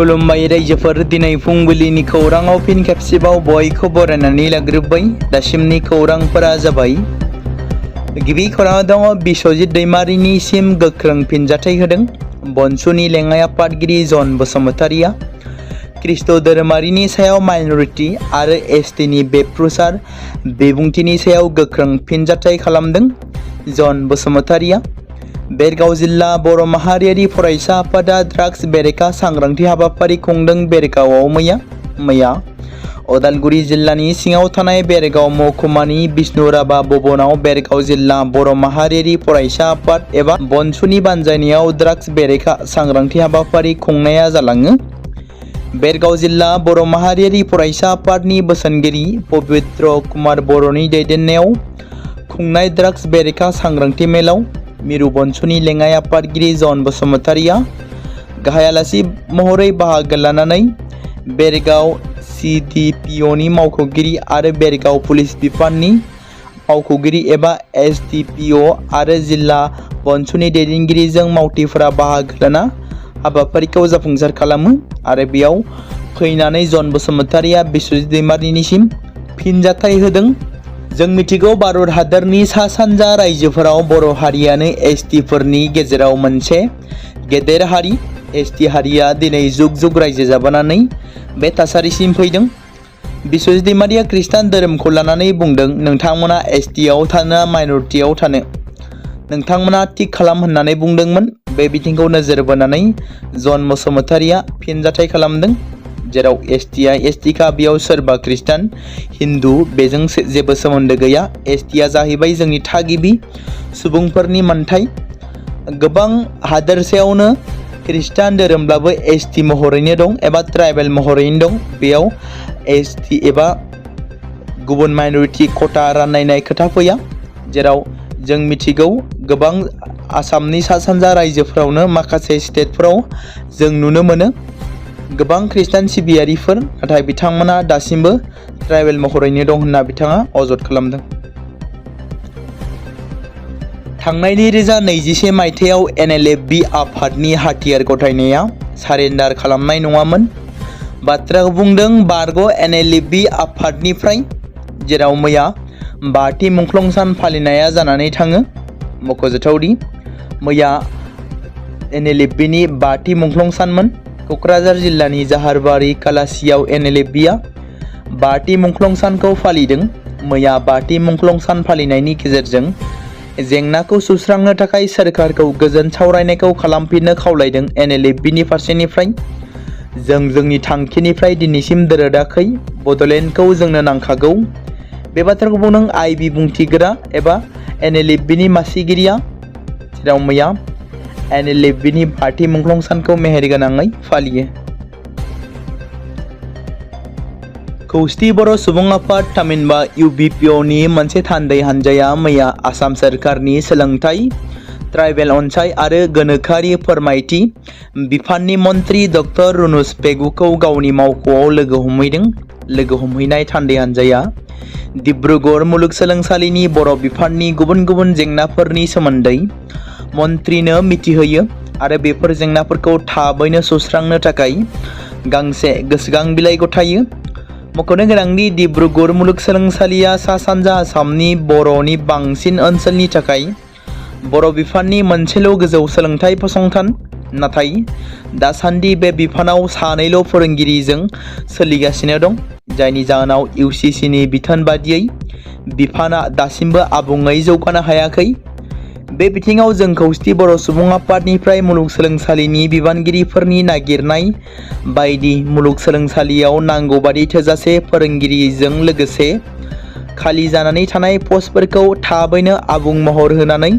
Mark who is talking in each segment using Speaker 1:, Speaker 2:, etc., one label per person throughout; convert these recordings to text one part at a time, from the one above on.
Speaker 1: खुलुमबाय रायजोफोर, दिनै फुंबिलिनि खौराङाव फिन खेबसेबाव बयखौ बरायनानै लाग्रोबाय। दासिमनि खौरांफोरा जाबाय। गिबि खौराङाव दङ बिश्वजित दैमारिनिसिम गोख्रों फिनजाथाय होदों बनसुनि लेङाइ आफादगिरि जन बसुमतारिया। ख्रीष्ट धोरोमारिनि सायाव माइनरिटि आरो एसटिनि बेफ्रुसार बिबुंथिनि सायाव गोख्रों फिनजाथाय खालामदों जन बसुमतारिया। बेरगाव जिल्ला बर' माहारियारि फरायसा आफादा ड्राग्स बेरेखा सांग्रांथि हाबाफारि खुंदों बेरगावआव मैया। उदालगुरि जिल्लानि सिङाव थानाय बेरगाव महकुमानि बिष्णुराभा भवनाव बेरगाव जिल्ला बर' माहारियारि फरायसा आफाद एबा बनसुनि बानजायनायाव ड्राग्स बेरेखा सांग्रांथि हाबाफारि खुंनाया जालाङो। बेरगाव जिल्ला बर' माहारियारि फरायसा आफादनि बोसोनगिरि पबित्र कुमार बर'नि दैदेननायाव खुंनाय ड्राग्स बेरेखा सांग्रांथि मेलाव मिरु बनसुनि लेङाइ आफादगिरि जन बसुमतारिया गाहाय आलासि महरै बाहागो लानानै बेरगाव CDPOनि मावख'गिरि आरो बेरगाव पुलिस बिफाननि मावख'गिरि एबा SDPO आरो जिल्ला बनसुनि दैदेनगिरिजों मावथिफोरा बाहागो लाना हाबाफारिखौ जाफुंसार खालामो आरो बेयाव फैनानै जन बसुमतारिया बिश्वजित दैमारिनिसिम फिनजाथाय होदों। जों मिथिगौ भारत हादरनि सा सानजा रायजोफोराव बर' हारियानो एसटिफोरनि गेजेराव मोनसे गेदेर हारि। एसटि हारिया दिनै जुग जुग रायजो जाबोनानै बे थासारिसिम फैदों। बिश्वजित दैमारिया खृष्टान धोरोमखौ लानानै बुंदों, नोंथांमोना एसटिआव थानो माइनरिटियाव थानो नोंथांमोना थिग खालाम होननानै बुंदोंमोन। बे बिथिंखौ नोजोर बोनानै जन बसुमतारिया फिनजाथाय खालामदों। जेराव एसटिआ एसटिखा बेयाव सोरबा खृष्टान हिन्दु बेजों जेबो सोमोन्दो गैया। एसटिआ जाहैबाय जोंनि थागिबि सुबुंफोरनि मोनथाय। गोबां हादोरसायावनो खृष्टान धोरोमब्लाबो एसटि महरैनो दं एबा ट्राइबेल महरैनो दं। बेयाव एसटि एबा गुबुन माइनरिटि खथा राननाय खोथा फैया। जेराव जों मिथिगौ गोबां आसामनि सा सानजा रायजोफोरावनो माखासे स्टेटफोराव जों नुनो मोनो गोबां खृष्टान सिबियारिफोर, नाथाय बिथांमोना दासिमबो ट्राइबेल महरैनो दं होनना बिथाङा अजद खालामदों। थांनाय 2021 मायथाइयाव NLFB आफादनि हाथियार गथायनाया सारेन्डार खालामनाय नङामोन बाथ्राखौ बुंदों बारग' NLFB आफादनिफ्राय। जेराव मैया 5थि मुंख्लं सान फालिनाया जानानै थाङो। मख'जाथावदि मैया NLFBनि 5थि मुंख्लं सानमोन। क'क्राझार जिल्लानि जाहारबारि कालासियाव NLFBआ 5थि मुंख्लं सानखौ फालिदों। मैया 5थि मुंख्लं सान फालिनायनि गेजेरजों जेंनाखौ सुस्रांनो थाखाय सोरखारखौ गोजोन सावरायनायखौ खालामफिननो खावलायदों NLFBनि फारसेनिफ्राय। जों जोंनि थांखिनिफ्राय दिनैसिम दोरोदाखै, बड'लेण्डखौ जोंनो नांखागौ। बे बाथ्राखौ बुंदों आइबि बुंथिग्रा एबा NLFBनि मासिगिरिया। जेराव मैया NLFBनि 5थि मुंख्लं सानखौ मेहेरगोनाङै फालियो। खौसेथि बर' सुबुं आफाद थामहिनबा UBPOनि मोनसे थान्दै हान्जाया मैया आसाम सोरखारनि सोलोंथाइ, ट्राइबेल अनसाय आरो गोनोखोआरि फोरमायथि बिफाननि मन्थ्रि डक्टर रुनुस पेगुखौ गावनि मावख'आव लोगो हमहैदों। लोगो हमहैनाय थान्दै हान्जाया डिब्रुगड़ मुलुगसोलोंसालिनि बर' बिफाननि गुबुन गुबुन जेंनाफोरनि सोमोन्दै मन्थ्रिनो मिथिहोयो आरो बेफोर जेंनाफोरखौ थाबैनो सुस्रांनो थाखाय गांसे गोसोगां बिलाइ गथायो। मख'नो गोनांदि डिब्रुगड़ मुलुगसोलोंसालिया सा सानजा आसामनि बर'नि बांसिन ओनसोलनि थाखाय बर' बिफाननि मोनसेल' गोजौ सोलोंथाइ फसंथान। नाथाय दासान्दि बे बिफानाव सानैल' फोरोंगिरिजों सोलिगासिनो दं, जायनि जाहोनाव UCCनि बिथोन बादियै बिफाना दासिमबो आबुङै जौगानो हायाखै। बे बिथिङाव जों खौसेथि बर' सुबुं आफादनिफ्राय मुलुगसोलोंसालिनि बिबानगिरिफोरनि नागिरनाय बायदि मुलुगसोलोंसालियाव नांगौबादि थोजासे फोरोंगिरिजों लोगोसे खालि जानानै थानाय पस्टफोरखौ थाबैनो आबुं महर होनानै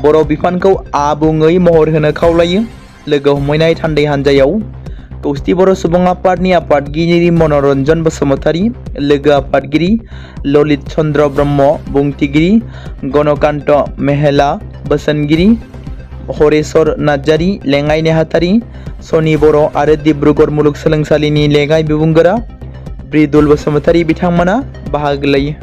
Speaker 1: बर' बिफानखौ आबुङै महर होनो खावलायो। लोगो हमहैनाय थान्दै हान्जायाव खौसेथि बर' सुबुं आफादनि आफादगिरि मनरन्जन बसुमतारी, लोगो आफादगिरि ललित चन्द्र ब्रह्म, बुंथिगिरि गणकान्त मेहेला, बोसोनगिरि हरेश्वर नार्जारी, लेङाइ नेहाथारि सनि बर' आरो डिब्रुगड़ मुलुगसोलोंसालिनि लेङाइ बिबुंगोरा ब्रिदुल बसुमतारी बिथांमोना बाहागो लायो।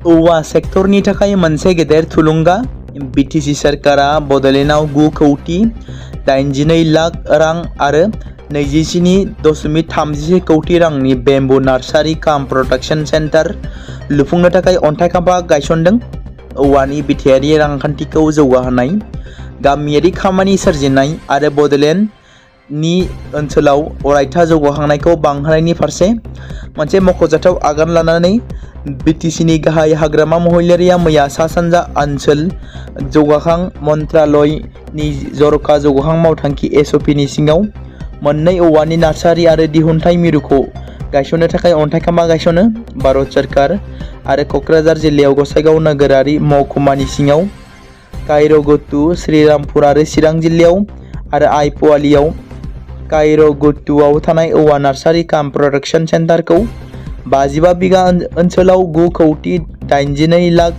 Speaker 1: औवा सेक्टरनि थाखाय मोनसे गेदेर थुलुंगा BTC सरकारा बड'लेण्डआव 9,82 लाख रां आरो 27.36 कोटी रांनि बेम्बु नार्सारि काम प्रडाक्शन सेन्टार लुफुंनो थाखाय अन्थाइ खाम्फा गायसनदों। औवानि बिथायारि रांखान्थिखौ जौगाहोनाय, गामियारि खामानि सोरजिनाय आरो बड'लेण्डनि ओनसोलाव अरायथा जौगाखांनायखौ बांहोनायनि फारसे मोनसे मख'जाथाव आगान लानानै BTCनि गाहाय हाग्रामा महिलारिया मैया सा-सानजा ओनसोल जौगाखां मन्त्रालयनि जर'खा जौगाखां मावथांखि SOPनि सिङाव मोननै औवानि नार्सारि आरो दिहुनथाय मिरुखौ गायसननो थाखाय अन्थाइ खाम्फा गायसनो। भारत सरकार आरो क'क्राझार जिल्लायाव गसाइगाव नोगोरारि महकुमानि सिङाव कायर'गुटु, श्रीरामपुर आरो चिरां जिल्लायाव आरो आइप'वालियाव कायर'गुटुआव थानाय औवा नार्सारि काम प्रडाक्शन सेन्टारखौ 55 बिगा ओनसोलाव 9,82 लाख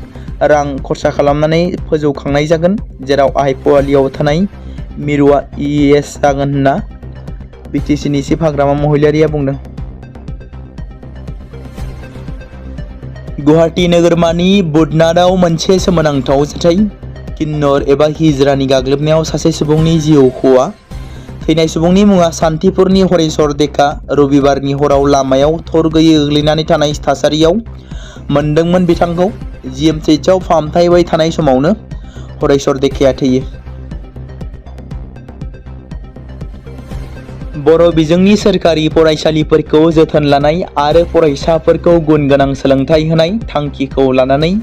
Speaker 1: रां खरसा खालामनानै फोजौखांनाय जागोन, जेराव आइप'वालियाव थानाय मिरुआ ES जागोन होनना BTCनि चिफ हाग्रामा महिलारिया बुंदों। गुवाहाटी नोगोरमानि बुधनाथआव मोनसे सोमोनांथाव जाथाय। किन्नर एबा हिजरानि गाग्लोबनायाव सासे सुबुंनि जिउ खहा। थैनाय सुबुंनि मुङा सान्तिपुरनि हरेश्वर देखा रबिबारनि हराव लामायाव थर गैयै गोग्लैनानै थानाय थासारियाव मोनदोंमोन। बिथांखौ GMCHआव फाहामथाय होबाय थानाय समावनो हरेश्वर देखाया थैयो। बर' बिजोंनि सोरखारि फरायसालिफोरखौ जोथोन लानाय आरो फरायसाफोरखौ गुन गोनां सोलोंथाइ होनाय थांखिखौ लानानै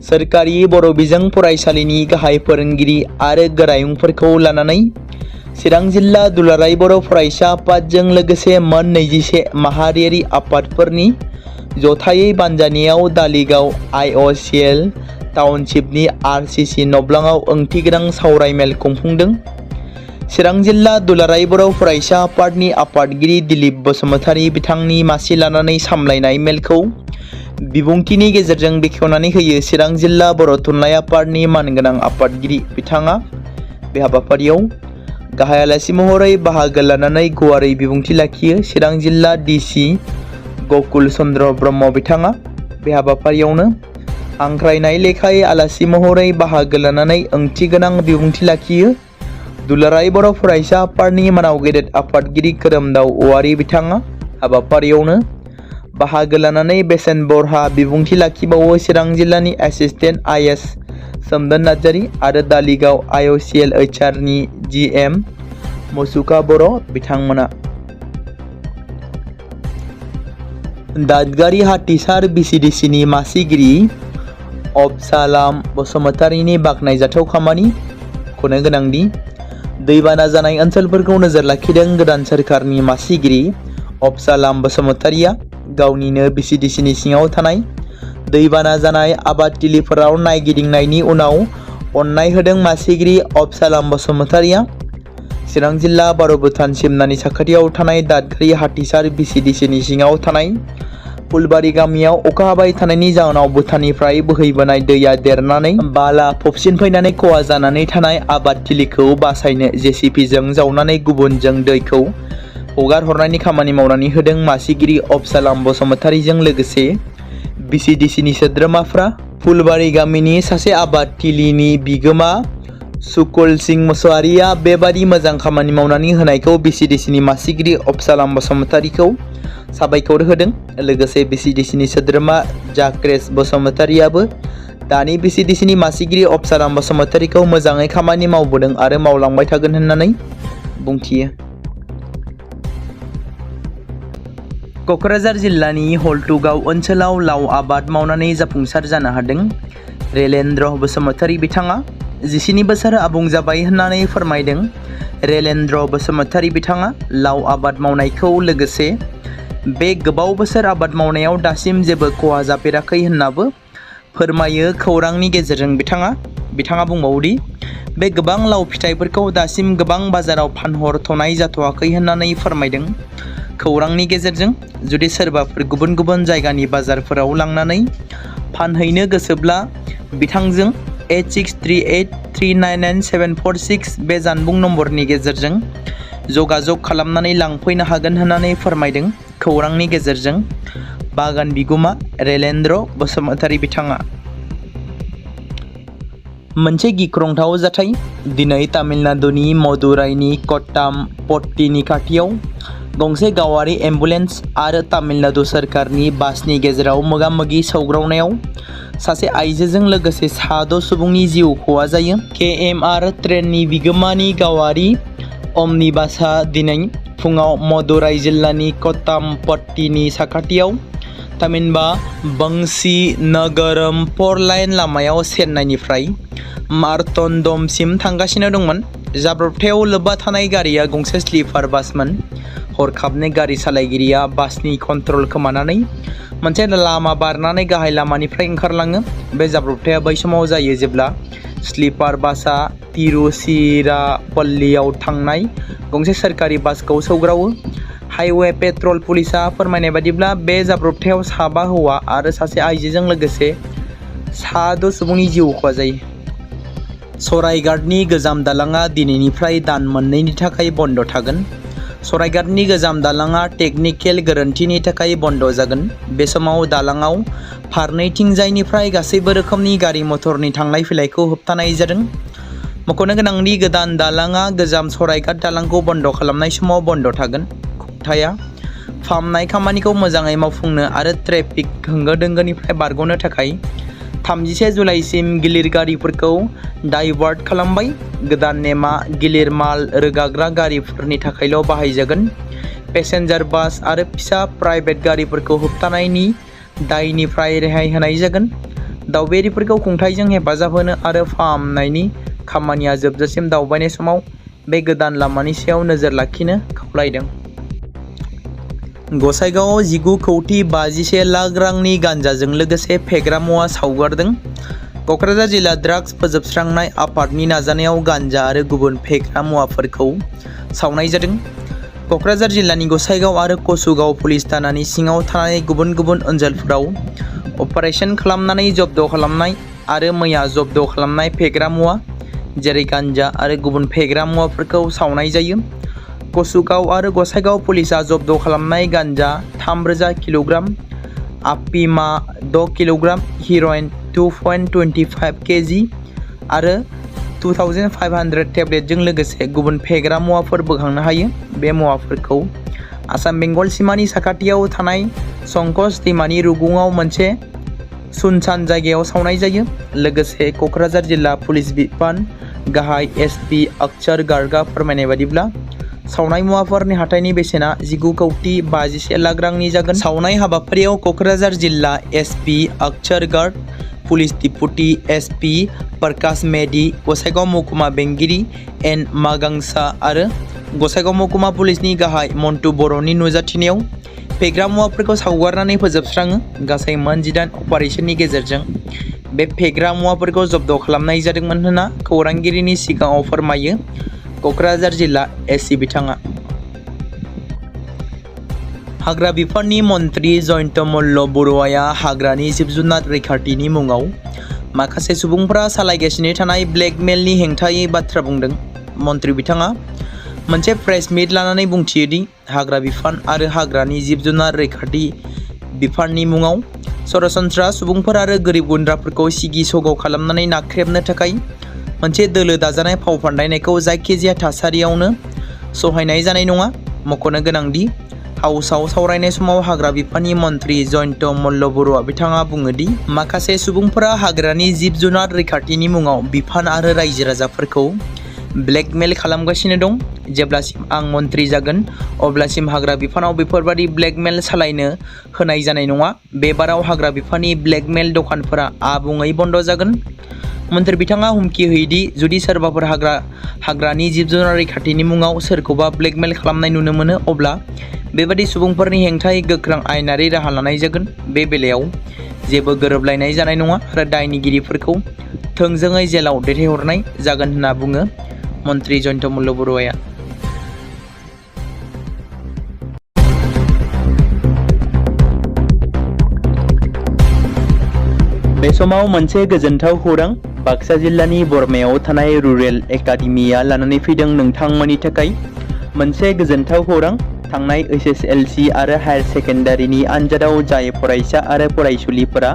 Speaker 1: सोरखारि बर' बिजों फरायसालिनि गाहाय फोरोंगिरि आरो गोरायुंफोरखौ लानानै चिरां जिल्ला दुलाराय बर' फरायसा आफादजों लोगोसे मोन 21 माहारियारि आफादफोरनि जथायै बानजायनायाव दालिगाव IOCL टाउनशिपनि RCC नब्लाङाव ओंथिगोनां सावरायमेल खुंफुंदों। चिरां जिल्ला दुलाराय बर' फरायसा आफादनि आफादगिरि दिलीप बसुमतारी बिथांनि मासि लानानै सामलायनाय मेलखौ बिबुंथिनि गेजेरजों बेखेवनानै होयो। चिरां जिल्ला बर' थुनलाइ आफादनि मानगोनां आफादगिरि बिथाङा बे हाबाफारियाव गाहाय आलासि महरै बाहागो लानानै गुवारै बिबुंथि लाखियो। चिरां जिल्ला DC गकुल चन्द्र ब्रह्म बिथाङा बे हाबाफारियावनो हांख्रायनाय लेखायै आलासि महरै बाहागो लानानै ओंथिगोनां बिबुंथि लाखियो। दुलाराय बर' फरायसा आफादनि मानाव गेदेर आफादगिरि खोरोमदाव औवारि बिथाङा हाबाफारियावनो बाहागो लानानै बेसेन बरहा बिबुंथि लाखिबावो। चिरां जिल्लानि एसिस्टेन्ट IS सोमदोन नार्जारी आरो दालिगाव IOCL HRनि GM मुसुखा बर' बिथांमोना। दादगारि हाथिसार BCDCनि मासिगिरि अबसालाम बसुमतारीनि बाख्नायजाथाव खामानि। खनो गोनांदि दैबाना जानाय ओनसोलफोरखौ नोजोर लाखिदों गोदान सोरखारनि मासिगिरि अबसालाम बसुमतारीया गावनिनो BCDCनि सिङाव थानाय दैबाना जानाय आबादथिलिफोराव नायगिदिंनायनि उनाव अननाय होदों। मासिगिरि अबसालाम बसुमतारीया चिरां जिल्ला बर' भुटान सिमनानि साखाथियाव थानाय दादगारि हाथिसार BCDCनि सिङाव थानाय फुलबारि गामियाव अखा हाबाय थानायनि जाहोनाव भुटाननिफ्राय बोहैबोनाय दैया देरनानै बाला फबसिनफैनानै खहा जानानै थानाय आबादथिलिखौ बासायनो JCPजों जावनानै गुबुनजों दैखौ हगार हरनायनि खामानि मावनानै होदों। मासिगिरि अबसालाम बसुमतारीजों लोगोसे BCDCनि सोद्रोमाफ्रा फुलबारि गामिनि सासे आबादथिलिनि बिगोमा सुकुल सिं मुसाहारिया बेबादि मोजां खामानि मावनानै होनायखौ BCDCनि मासिगिरि अबसालाम बसुमतारीखौ साबायखर होदों। लोगोसे BCDCनि सोद्रोमा जाक्रेस बसुमतारीयाबो दानि BCDCनि मासिगिरि अबसालाम बसुमतारीखौ मोजाङै खामानि मावबोदों आरो मावलांबाय थागोन होननानै बुंथियो। क'क्राझार जिल्लानि हल्टुगाव ओनसोलाव लाव आबाद मावनानै जाफुंसार जानो हादों। रेलेन्द्र बसुमतारी बिथाङा 19 बोसोर आबुं जाबाय होननानै फोरमायदों। रेलेन्द्र बसुमतारी बिथाङा लाव आबाद मावनायखौ लोगोसे बे गोबाव बोसोर आबाद मावनायाव दासिम जेबो खहा जाफेराखै होननाबो फोरमायो। खौरांनि गेजेरजों बिथाङा बुंबावोदि बे गोबां लाव फिथाइफोरखौ दासिम गोबां बाजाराव फानहरथ'नाय जाथ'वाखै होननानै फोरमायदों। खौरांनि गेजेरजों जुदि सोरबाफोर गुबुन गुबुन जायगानि बाजारफोराव लांनानै फानहैनो गोसोब्ला बिथांजों 8638399746 बे जानबुं नम्बरनि गेजेरजों जगाजग खालामनानै लांफैनो हागोन होननानै फोरमायदों। खौरांनि गेजेरजों बागान बिगुमा रेलेन्द्र बसुमतारी बिथाङा। मोनसे गिख्रंथाव जाथाय दिनै तामिलनाडुनि मदुराइनि कोट्टामपट्टीनि खाथियाव गंसे गावारि एम्बुलेन्स आरो तामिलनाडु सोरखारनि बासनि गेजेराव मोगा-मोगि सौग्रावनायाव सासे आइजोजों लोगोसे 6 सुबुंनि जिउ खहा जायो। केएमआर ट्रेननि बिगोमानि गावारि अम्निबासआ दिनै फुङाव मदुराइ जिल्लानि कोट्टामपट्टीनि साखाथियाव थामिनबा बंशी नगरम 4 लाइन लामायाव चेन्नाइनिफ्राय मार्तण्डमसिम थांगासिनो दंमोन। जाब्रबथायाव लोब्बा थानाय गारिया गंसे स्लिपार बासमोन। हरखाबनो गारि सालायगिरिया बासनि कन्ट्रल खोमानानै मोनसे लामा बारनानै गाहाय लामानिफ्राय ओंखारलाङो। बे जाब्रबथाया बै समाव जायो जेब्ला स्लिपार बासआ तिरुचिरापल्लीआव थांनाय गंसे सोरखारि बासखौ सौग्रावो। हाइवे पेट्रल पुलिसआ फोरमायनाय बादिब्ला बे जाब्रबथायाव 7 हौवा आरो सासे आइजोजों लोगोसे 6 सुबुंनि जिउ खहा जायो। सराइघाटनि गोजाम दालांआ दिनैनिफ्राय दान मोननैनि थाखाय बन्द थागोन। सराइघाटनि गोजाम दालांआ टेकनिकेल गोरोन्थिनि थाखाय बन्द जागोन। बे समाव दालांआव फारनैथिंजायनिफ्राय गासैबो रोखोमनि गारि मटरनि थांलाय फैलायखौ होबथानाय जादों। मख'नो गोनांदि गोदान दालांआ गोजाम सराइघाट दालांखौ बन्द खालामनाय समाव बन्द थागोन। खुंथाया फाहामनाय खामानिखौ मोजाङै मावफुंनो आरो ट्रेफिक होंगो-दोंगोनिफ्राय बारग'नो थाखाय 31 जुलाइसिम गिलिर गारिफोरखौ डाइभार्ट खालामबाय। गोदान नेमआ गिलिर माल रोगाग्रा गारिफोरनि थाखायल' बाहायजागोन। पेसेन्जार बास आरो फिसा प्राइभेट गारिफोरखौ होबथानायनि दायनिफ्राय रेहाय होनाय जागोन। दावबायारिफोरखौ खुंथायजों हेफाजाब होनो आरो फाहामनायनि खामानिया जोबजासिम दावबायनाय समाव बे गोदान लामानि सायाव नोजोर लाखिनो खावलायदों। गसाइगावआव 19,51 लाख रांनि गान्जाजों लोगोसे फेग्रा मुवा सावगारदों। क'क्राझार जिल्ला ड्राग्स फोजोबस्रांनाय आफादनि नाजानायाव गान्जा आरो गुबुन फेग्रा मुवाफोरखौ सावनाय जादों। क'क्राझार जिल्लानि गसाइगाव आरो कसुगाव पुलिस थानानि सिङाव थानाय गुबुन गुबुन ओनसोलफोराव अपारेशन खालामनानै जब्द खालामनाय आरो मैया जब्द खालामनाय फेग्रा मुवा जेरै गान्जा आरो गुबुन फेग्रा मुवाफोरखौ सावनाय जायो। कसुगाव आरो गसाइगाव पुलिसआ जब्द खालामनाय गान्जा 3,000 किल'ग्राम, आफिमा 6 किल'ग्राम, हिर'इन 2.25 केजि आरो 2,500 टेब्लेटजों लोगोसे गुबुन फेग्रा मुवाफोर बोखांनो हायो। बे मुवाफोरखौ आसाम बेंगल सिमानि साखाथियाव थानाय संकस दैमानि रुगुङाव मोनसे सुनसान जायगायाव सावनाय जायो। लोगोसे क'क्राझार जिल्ला पुलिस बिफान गाहाय एसपि अक्षर गार्गआ फोरमायनाय बादिब्ला सावनाय मुवाफोरनि हाथाइनि बेसेना 19,51 लाख रांनि जागोन। सावनाय हाबाफारियाव क'क्राझार जिल्ला एसपि अक्षर गार्ग, पुलिस डिपुटि एसपि प्रकाश मेधि, गसाइगाव महकुमा बेंगिरि एन मागांसा आरो गसाइगाव महकुमा पुलिसनि गाहाय मन्टु बर'नि नुजाथिनायाव फेग्रा मुवाफोरखौ सावगारनानै फोजोबस्राङो। गासै मोन 18 अपारेशननि गेजेरजों बे फेग्रा मुवाफोरखौ जब्द खालामनाय जादोंमोन होनना खौरांगिरिनि सिगाङाव फोरमायो क'क्राझार जिल्ला एसि बिथाङा। हाग्रा बिफाननि मन्त्रि जयन्त मल्ल बरुवाया हाग्रानि जिब-जुनार रैखाथिनि मुङाव माखासे सुबुंफोरा सालायगासिनो थानाय ब्लेकमेलनि हेंथायै बाथ्रा बुंदों। मन्त्रि बिथाङा मोनसे प्रेस मिट लानानै बुंथियो दि हाग्रा बिफान आरो हाग्रानि जिब-जुनार रैखाथि बिफाननि मुङाव सरासनस्रा सुबुंफोर आरो गोरिब गुन्द्राफोरखौ सिगि-सग' खालामनानै नाख्रेबनो थाखाय मोनसे दोलो दाजानाय फाव फान्दायनायखौ जायखिजाया थासारियावनो सहायनाय जानाय नङा। मख'नो गोनांदि हाउसआव सावरायनाय समाव हाग्रा बिफाननि मन्त्रि जयन्त मल्ल बरुवा बिथाङा बुङो दि माखासे सुबुंफोरा हाग्रानि जिब-जुनार रैखाथिनि मुङाव बिफान आरो रायजो राजाफोरखौ ब्लेकमेल खालामगासिनो दं। जेब्लासिम आं मन्त्रि जागोन अब्लासिम हाग्रा बिफानाव बेफोरबादि ब्लेकमेल सालायनो होनाय जानाय नङा। बे बाराव हाग्रा बिफाननि ब्लेकमेल दखानफोरा आबुङै बन्द जागोन। मन्त्रि बिथाङा हुमखि होयोदि जुदि सोरबाफोर हाग्रानि जिब-जुनार रैखाथिनि मुङाव सोरखौबा ब्लेकमेल खालामनाय नुनो मोनो अब्ला बेबादि सुबुंफोरनि हेंथायै गोख्रों आयेनारि राहा लानाय जागोन। बे बेलायाव जेबो गोरोबलायनाय जानाय नङा आरो दायनिगिरिफोरखौ थोंजोङै जेलाव दैथायहरनाय जागोन होनना बुङो मन्त्रि जयन्त मल्ल बरुवाया। बे समाव मोनसे गोजोनथाव खौरां बाक्सा जिल्लानि बरमायाव थानाय रुरेल एकाडेमिया लानानै फैदों नोंथांमोननि थाखाय मोनसे गोजोनथाव खौरां। थांनाय एसएसएलसि आरो हायार सेकेन्डारिनि आनजादाव जाय फरायसा आरो फरायसुलिफोरा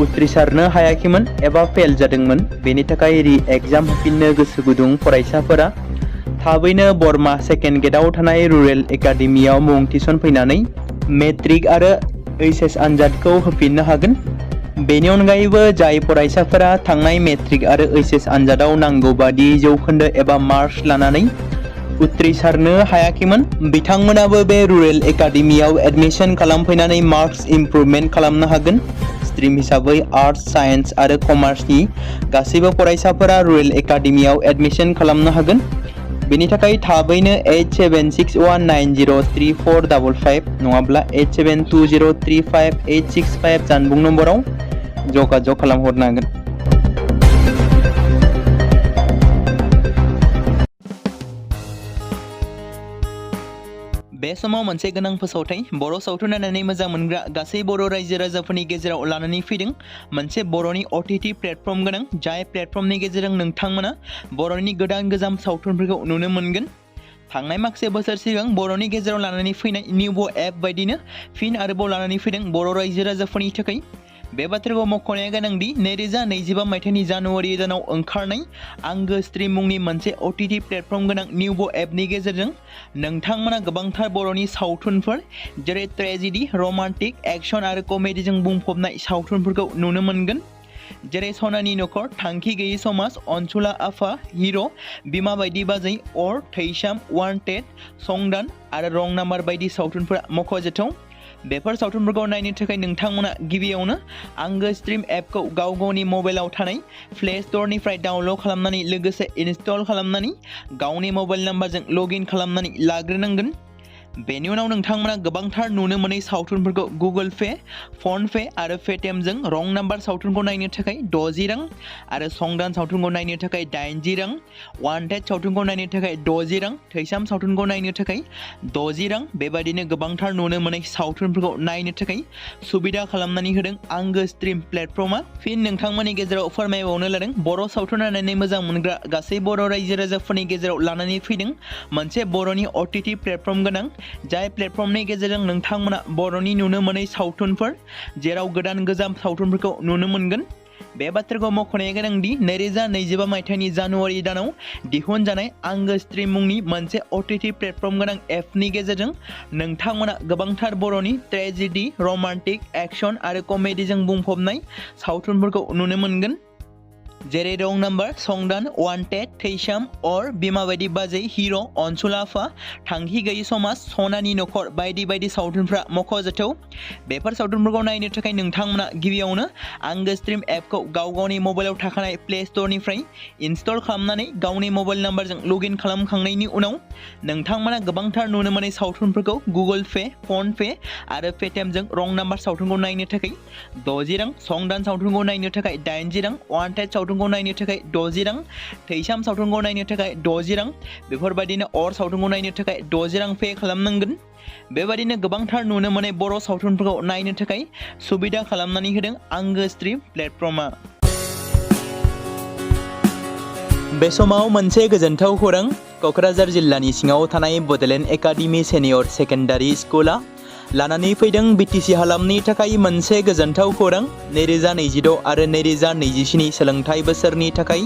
Speaker 1: उथ्रिसारनो हायाखैमोन एबा फेल जादोंमोन। बेनि थाखाय रि एग्जाम होफिननो गोसो गुदुं फरायसाफोरा थाबैनो बरमा सेकेन्ड गेटआव थानाय रुरेल एकाडेमियाव मुं थिसनफैनानै मेट्रिक आरो एचएस आनजादखौ होफिननो हागोन। बेनि अनगायैबो जाय फरायसाफोरा थांनाय मेट्रिक आरो एचएस आनजादाव नांगौ बादि जौखोन्दो एबा मार्क्स लानानै उथ्रिसारनो हायाखैमोन, बिथांमोनाबो बे रुरेल एकाडेमियाव एडमिशन खालामफैनानै मार्क्स इमप्रुभमेन्ट खालामनो हागोन। स्ट्रिम हिसाबै आर्ट्स, साइन्स आरो कमार्सनि गासैबो फरायसाफोरा रुरेल एकाडेमियाव एडमिशन खालामनो हागोन। बेनि थाखाय थाबैनो 8761903455 नङाब्ला 8720358665 जानबुं नम्बराव जगाजग खालामहरनो हागोन। बे समाव मोनसे गोनां फोसावथाय बर' सावथुन नायनानै मोजां मोनग्रा गासै बर' रायजो राजाफोरनि गेजेराव लानानै फैदों मोनसे बर'नि OTT प्लेटफर्म गोनां, जाय प्लेटफर्मनि गेजेरजों नोंथांमोना बर'नि गोदान गोजाम सावथुनफोरखौ नुनो मोनगोन। थांनाय माखासे बोसोर सिगां बर'नि गेजेराव लानानै फैनाय निउबो एप बायदिनो फिन आरोबाव लानानै फैदों बर' रायजो राजाफोरनि थाखाय। बे बाथ्राखौ मख'नाया गोनांदि 2025 मायथाइनि जानुवारि दानाव ओंखारनाय आंगो स्ट्रिम मुंनि मोनसे OTT प्लेटफर्म गोनां निउबो एपनि गेजेरजों नोंथांमोना गोबांथार बर'नि सावथुनफोर जेरै ट्रेजेडि, रमान्टिक, एक्शन आरो कमेडिजों बुंफबनाय सावथुनफोरखौ नुनो मोनगोन। जेरै सनानि नखर, थांखि गैयै समाज, अनसुला आफा, हिर', बिमा बायदि बाजै, अर, थैसाम, वान्टेड, संदान आरो रं नाम्बार बायदि सावथुनफोरा मख'जाथाव। बेफोर सावथुनफोरखौ नायनो थाखाय नोंथांमोना गिबियावनो आंगो स्ट्रिम एपखौ गावनि मबाइलाव थानाय प्ले स्ट'रनिफ्राय डाउनल'ड खालामनानै लोगोसे इनस्टल खालामनानै गावनि मबाइल नाम्बारजों लगइन खालामनानै लाग्रोनांगोन। बेनि उनाव नोंथांमोना गोबांथार नुनो मोनै सावथुनफोरखौ गुगोल पे, फन पे आरो पेटिएमजों रं नाम्बार सावथुनखौ नायनो थाखाय 60 रां आरो संदान सावथुनखौ नायनो थाखाय 80 रां, वान्टेड सावथुनखौ नायनो थाखाय 60 रां, थैसाम सावथुनखौ नायनो थाखाय 60 रां बेबादिनो गोबांथार नुनो मोनै सावथुनफोरखौ नायनो थाखाय सुबिदा खालामनानै होदों आंगो स्ट्रिम प्लेटफर्मा। फिन नोंथांमोननि गेजेराव फोरमायबावनो लादों बर' सावथुन नायनानै मोजां मोनग्रा गासै बर' रायजो राजाफोरनि गेजेराव लानानै फैदों मोनसे बर'नि OTT प्लेटफर्म गोनां, जाय प्लेटफर्मनि गेजेरजों नोंथांमोना बर'नि नुनो मोनै सावथुनफोर जेराव गोदान गोजाम सावथुनफोरखौ नुनो मोनगोन। बे बाथ्राखौ मख'नाया गोनांदि 2025 मायथाइनि जानुवारि दानाव दिहुनजानाय आंगो स्ट्रिम मुंनि मोनसे OTT प्लेटफर्म गोनां एपनि गेजेरजों नोंथांमोना गोबांथार बर'नि ट्रेजेडि, रमान्टिक, एक्शन आरो कमेडिजों बुंफबनाय सावथुनफोरखौ नुनो मोनगोन। जेरै रं नाम्बार, संदान, वान्टेड, थैसाम, अर, बिमा बायदि बाजै, हिर', अनसुला आफा, थांखि गैयै समाज, सनानि नखर बायदि बायदि सावथुनफ्रा मख'जाथाव। बेफोर सावथुनफोरखौ नायनो थाखाय नोंथांमोना गिबियावनो आंगो स्ट्रिम एपखौ गावनि मबाइलाव थाखानाय प्ले स्ट'रनिफ्राय इनस्टल खालामनानै गावनि मबाइल नाम्बारजों लगइन खालामखांनायनि उनाव नोंथांमोना गोबांथार नुनो मोनै सावथुनफोरखौ गुगोल पे, फन पे आरो पेटिएमजों रं नाम्बार सावथुनखौ नायनो थाखाय 60 रां, संदान सावथुनखौ नायनो थाखाय 80 रां, वान्टेड सावथुनखौ नायनो थाखाय 60 रां, थैसाम सावथुनखौ नायनो थाखाय 60 रां बेफोरबायदिनो अर सावथुनखौ नायनो थाखाय 60 रां पे खालामनांगोन। बेबायदिनो गोबांथार नुनो मोनै बर' सावथुनफोरखौ नायनो थाखाय सुबिदा खालामनानै होदों आंगो स्ट्रिम प्लेटफर्मा। बे समाव मोनसे गोजोनथाव खौरां, क'क्राझार जिल्लानि सिङाव थानाय बड'लेण्ड एकाडेमि सिनियर सेकेन्डारि स्कुला लानानै फैदों BTC हालामनि थाखाय मोनसे गोजोनथाव खौरां। 2026 आरो 2027 सोलोंथाइ बोसोरनि थाखाय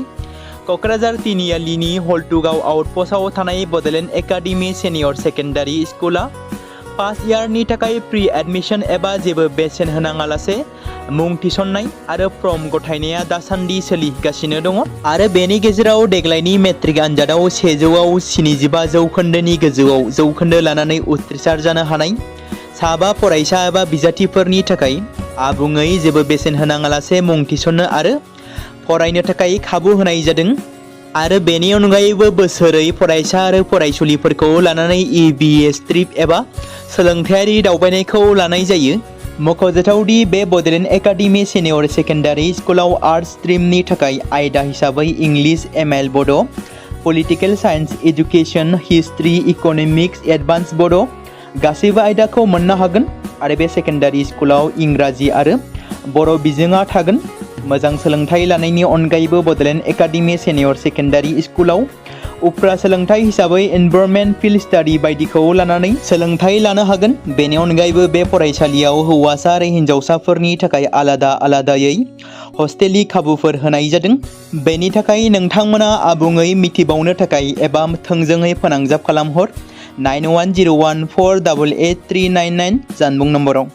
Speaker 1: क'क्राझार तिनिआलिनि हल्टुगाव आउटपस्टआव थानाय बड'लेण्ड एकाडेमि सिनियर सेकेन्डारि स्कुला फार्स्ट इयारनि थाखाय प्रि एडमिशन एबा जेबो बेसेन होनाङालासे मुं थिसननाय आरो फर्म गथायनाया दासान्दि सोलिगासिनो दङ आरो बेनि गेजेराव देग्लायनि मेट्रिक आनजादाव 100आव 75 जौखोन्दोनि गोजौआव जौखोन्दो लानानै उथ्रिसार जानो हानाय साबा फरायसा एबा बिजाथिफोरनि थाखाय आबुङै जेबो बेसेन होनाङालासे मुं थिसननो आरो फरायनो थाखाय खाबु होनाय जादों आरो बेनि अनगायैबो बोसोरै फरायसा आरो फरायसुलिफोरखौ लानानै EBS ट्रिप एबा सोलोंथायारि दावबायनायखौ लानाय जायो। मख'जाथावदि बे बड'लेण्ड एकाडेमि सिनियर सेकेन्डारि स्कुलाव आर्ट्स स्ट्रिमनि थाखाय आयदा हिसाबै इंलिश, ML बड', political science, education, history, economics, advance बड' गासैबो आयदाखौ मोननो हागोन आरो बे सेकेन्डारि स्कुलाव इंराजि आरो बर' बिजोङा थागोन। मोजां सोलोंथाइ लानायनि अनगायैबो बड'लेण्ड एकाडेमि सिनियर सेकेन्डारि स्कुलाव उफ्रा सोलोंथाइ हिसाबै एनभायरनमेन्ट फिल्ड स्टाडि बायदिखौ लानानै सोलोंथाइ लानो हागोन। बेनि अनगायैबो बे फरायसालियाव हौवासा आरो हिन्जावसाफोरनि थाखाय आलादा आलादायै हस्टेलनि खाबुफोर होनाय जादों। बेनि थाखाय नोंथांमोना आबुङै मिथिबावनो थाखाय एबा थोंजोङै फोनांजाब खालामहर 9101488399 जानबुं नम्बराव।